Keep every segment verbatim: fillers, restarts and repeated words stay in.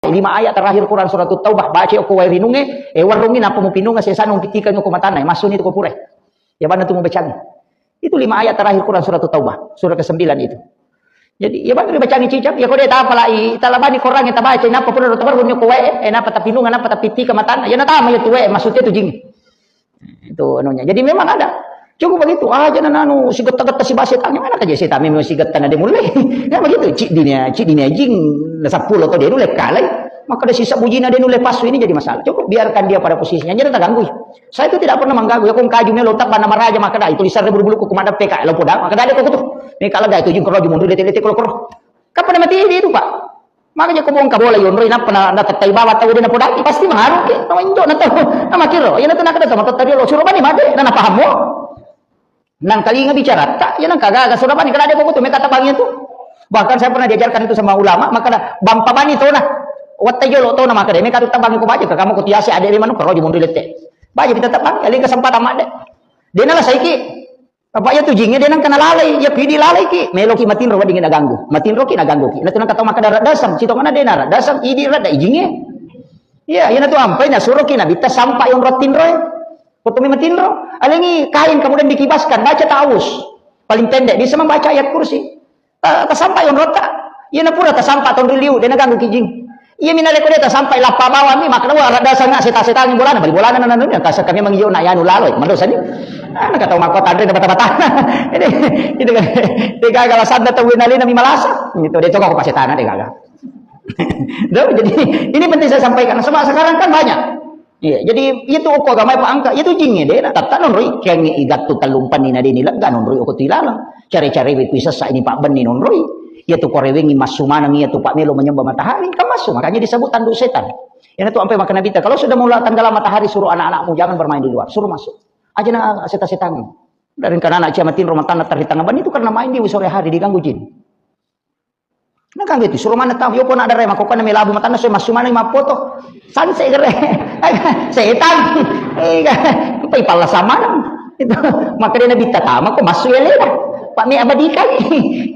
Lima ayat terakhir Quran Surat Taubah, baca ko wae rinunge, eh, warungi napa mupinunga sesana mupitikangi ko matana, eh, masuni tu ko pure. Ya bana tu mubacangi. Itu lima ayat terakhir Quran Surat Taubah, surah kesembilan itu. Jadi, ya bana dibacangi cicak, ya ko de tapalai, talabani Quran yang tabaca, napa pura tabarruni ko wae, eh, napa tapinunga, napa tapitika matana, ya natama ya tu wae, maksudnya tu jing. Itu anunya. Jadi memang ada. Cukup begitu. Ah, jangan anu, si getta-getta si bahasa setan. Mana kerja setan memang si getta na dia mulai. Ya begitu. Cik dinia, cik dinia jing, na sepuluh atau dia dulu kalai. Maka ada sisa bujina dia nulai pasu ini jadi masalah. Cukup biarkan dia pada posisinya. Jangan terganggu. Saya itu tidak pernah mengganggu. Ya, kong kaju melo tak bana maraja maka dah. Itu di sana bulu-bulu ku kumadap P K. Lo poda, maka dah ada kok tu. Ini kalau dah itu jing kero, jing mundur, dia, dia, dia, kalau kero. Kapan mati dia itu, Pak? Makanya ko bongka bola yonroi, nappa na, natettai bawang tau de napodaki, pasti mangaruki, nama injo na tau, nama kiro, iya natu nakada sama tetta riolo, suro bani made, na napahammo. Nang talinga bicara ta, ya nang kagaga, suro bani, kada ada kok tu, meka tabang itu. Bahkan saya pernah diajarkan itu sama ulama, maka da, bampa bani tona. Watta jolo tona, maka de, meka tu tabang ko baja, kamu ko tiasi ade ri manu, karo jumundui lette. Baja kita tabang, kali kesempatan made. Dia nala saiki. Apa iya tu jinge de nang kana lalai, iya ku idi lalai ki, melo ki matinro wedding naganggu. Matinro ki naganggu ki. Natu nang katau maka darat dasang, sitongana de narat dasang, idi rada ijinge. Iya, iya natu ampai nasuro ki nabitta sampa yonro tinroe. Kotumi matinro, alengi kain kemudian dikibaskan, baca ta'awuz. Paling pendek bisa membaca ayat kursi. Ta-, tasampa yonrota. Iya na pura tasampa tonri liu, de naganggu ki jing. Iya mina leko de tasampa lappa bawang mi, makna wa rada sanga seta-seta ni bolana, bali bolana nana nana, kasa kami mangiyo na yanu lalo, madosa ni. Ah, naka tau mako tanre na bata-bata. Ini, itu kan, de gaga alasan tau winalina mi malasa. Gitu, de coba ko pasetana de gaga. Tuh, jadi ini penting saya sampaikan. Sebab sekarang kan banyak. Iya, jadi itu ko agama apa angka, itu jinge de, na tatta nonroi, kengi igattu tallumpanni na deni lega nonroi ko tilalang. Care-care we kui sessa ini Pak Benni nonroi. Iya tu korewengi massu maneng iya tu Pak melo menyembah matahari, kan massu. Makanya disebut tanduk setan. Iya tu ampe maka Nabi ta, kalau sudah mulai tenggelam matahari suruh anak-anakmu jangan bermain di luar, suruh masuk. Aja na seta-setan. Dari kana anak cia matinro matanna terhitang Benni itu karena main di sore hari diganggu jin. Nah, kan gitu, suruh mana tahu, yo pona ada rema, kok kan melabu matanna, so masuk mana mappoto, sanse gere, setan, eh, apa ipalla sama itu, maka dia nabi tatama, kok masuk ya lewat, Pak mi abadikan,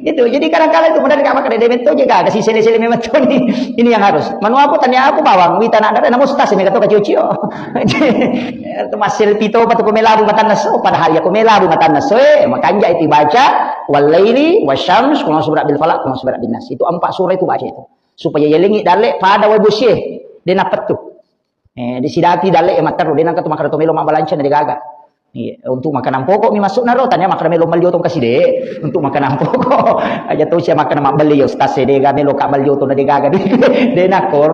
itu, jadi kadang-kadang itu benar nggak maka dia mentu juga, kasih sele-sele memang tuh nih, ini yang harus, manu apa tanya aku bawang, wita nak ada, namun sudah sih mereka tuh kacau-cio, itu masih pito, apa tuh melabu matanna so, padahal ya kok melabu matanna so, eh, makanya itu baca, Wal-laili wasyams, qul a'udzu birabbil falaq, qul a'udzu birabbin nas. Itu empat surah itu baca itu. Supaya yelengi dalle pada wae bosie, de napettu. Eh, di sidati dalle e matteru, de nangka tu makkeda to melo mabbalanca na de gaga. Iya, untuk makanan pokok mi masuk naro, tanya makanan melo malio tong kasih de, untuk makanan pokok. Aja to sia makanan mabbeli yo, stas de ga melo ka malio tong na de gaga. De nakko